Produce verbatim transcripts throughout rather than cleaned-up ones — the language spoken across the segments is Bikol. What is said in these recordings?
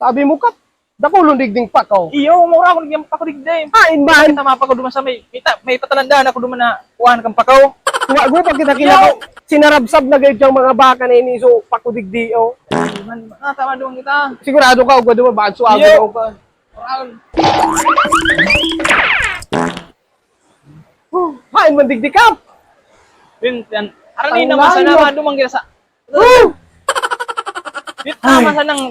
Sabi mo, Kap, dakulon digding pako. Iyo, mura ako digding pako digdi. Hain man. Kita mapako duman sa may, may, ta- may patalandahan ako duman na kuhaan kang pako. Wa ko pag kita Iyo. Kinako. Sinarabsab na gayud yung mga baka na ini, so pako digdi, oh. Ay, man, ah, tama duman kita. Sigurado ka, ugwa duman, baka suwago Iyo. Ka. Mura ako. Oh, hain man digdi, Kap. Yun, yan. Arani Ang naman sa layo. Naman, duman kita sa Woo! Di tama Ay. Sa nang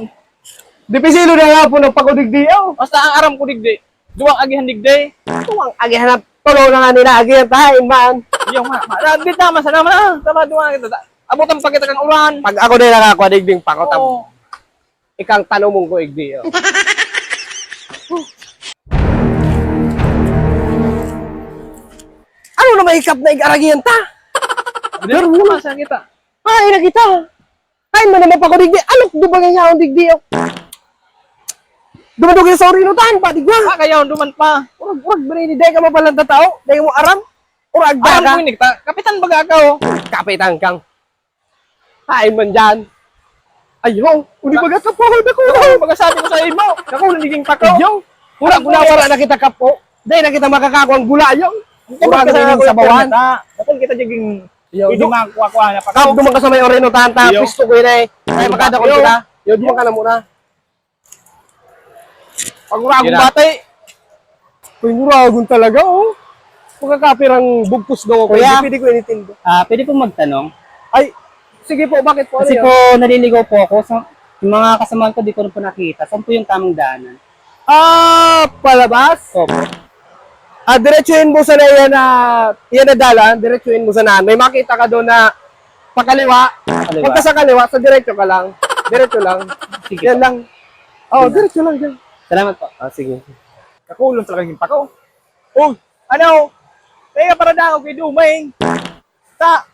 Dipisilo na nga po ng pakudigdi, oh. Basta ang aram ko digdi. Duwang agihan digdi. Duwang agihan na tulo na nga nila agihan tayo, man. Yung ma, ma, di tama sa naman, ah. Tama, duwang kita. Abutan pa kita kang uran. Pag ako din nakakuha digding pakutab. Oo. Ikang tanong mong kuigdi, oh. Ano na may ikap na ig-aragihan ta? Pero masa kita. Ay, na kita. Ay, man naman pa ko digdi. Alok, di ba nga yaon digdi, oh? Dumadugay sa urinutan pa, di ba? Ah, kaya duman pa. Urag, urag, bali, di ka mapalan ta tao. Di mo aram. Urag, Aram ka. Ko ini kita. Kapitan baga ka, oh. Kapitan kang. Ay, man dyan. Ay, ho. Uni baga ka po, ako na ko. Ako, magasabi ko sa imo. Ako, nagiging pako. Yo. Wala ko na, wala na kita kapo. Dahil na kita makakakuha ang gula, yo. Wala na yung sabawan. Bakit kita jiging Yo, hindi du- makakuha-kuha na pa. Kap, duman ka sa may oreno, tanta, Yo. Pisto ko yun eh. Ay, Yo, makadakol Yo. Kita. Yo, duman ka na muna. Paguragon Yun na. Bati. Uy, nguragon talaga, oh. Pagkakapirang bugpos daw ako, Kuya. Hindi pwede ko initin. Ah, pwede po magtanong? Ay, sige po, bakit po? Kasi Ano po, yun? Naliligaw po ako. So, yung mga kasamahan ko, di ko na po nakita. Saan po yung tamang daanan? Ah, palabas? Opo. Ah, diretsuhin mo sana yan na, yan na dalan, diretsuhin mo sana. May makita ka doon na pakaliwa. Pakaliwa. Pagka sa kaliwa, sa diretso ka lang. Diretso lang. Sige Yan po. Lang. Oh, Sige. Diretso lang dyan. Salamat po. Ah, sige. Kakulong talaga yung pako. Oh, ano? Kaya para daw kay Dumay. Ta,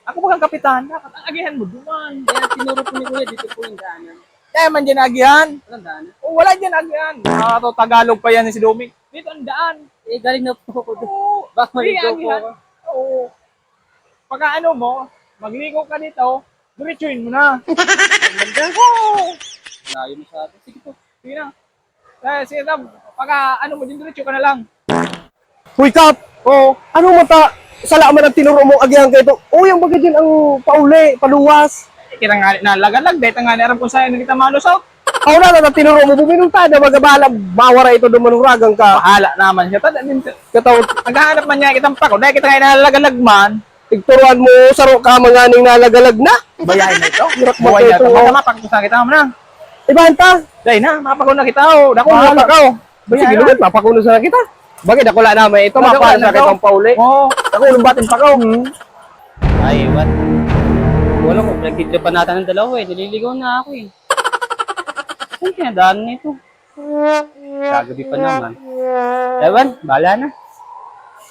ako bagang kapitan, dapat ang agihan mo duman. Kaya tinuro po ni Kuya, dito po yung daanan. Kaya man dyan agihan? Walang daanan. Oh, wala dyan agihan. Ah, to, Tagalog pa yan si Doming. Dito ang daan. Eh, galing na po ako doon. Oo. Baka Hindi, maligo po agihan. Ako. Oo. Pagka ano mo, magligo ka dito, diretsuhin mo na. Ang ganda. Oo. Layo masyado. Sige po. Sige na. Eh, sige, Tab. Pagka ano mo, din diretso ka na lang. Hoy, Kap! Oo. Ano mata? Sala man ang tinuro mong agihan kayo to. Oh, yung bagay din ang pauli, paluwas. Eh, kita nga na lagalag, dahil nga aram kung saan kita malusot. Ako na, na tinuro mo, buminunta na, magabahala, mawara ito doon, manuragan ka. Bahala naman siya. Tada din, Kataw, naghahanap man niya kitang pako. Dahil kita nga nalagalag man. Igturuan mo, saro ka, mga ning nalagalag na. Bayahin na ito. Hirak mo Buhay na ito, ito. Oh. Basta mapakita kita mo na. Ibahan ta. Dahil na, mapako na kita, oh. Dako, Bahala. Mapako. Sige, Bayaran. Lumit, mapakuno sana kita. Bagay, dakula na may ito, Ano, makuha ano sa to? Kitang pauli. Oo, ako, lumbatin pa ko. Hmm. Ay, iwan. Wala ko, pinagtitripan natin ng dalawa eh. Naliligaw na ako eh. Saan kaya daan nito? Kagabi pa naman. Ewan, bahala na.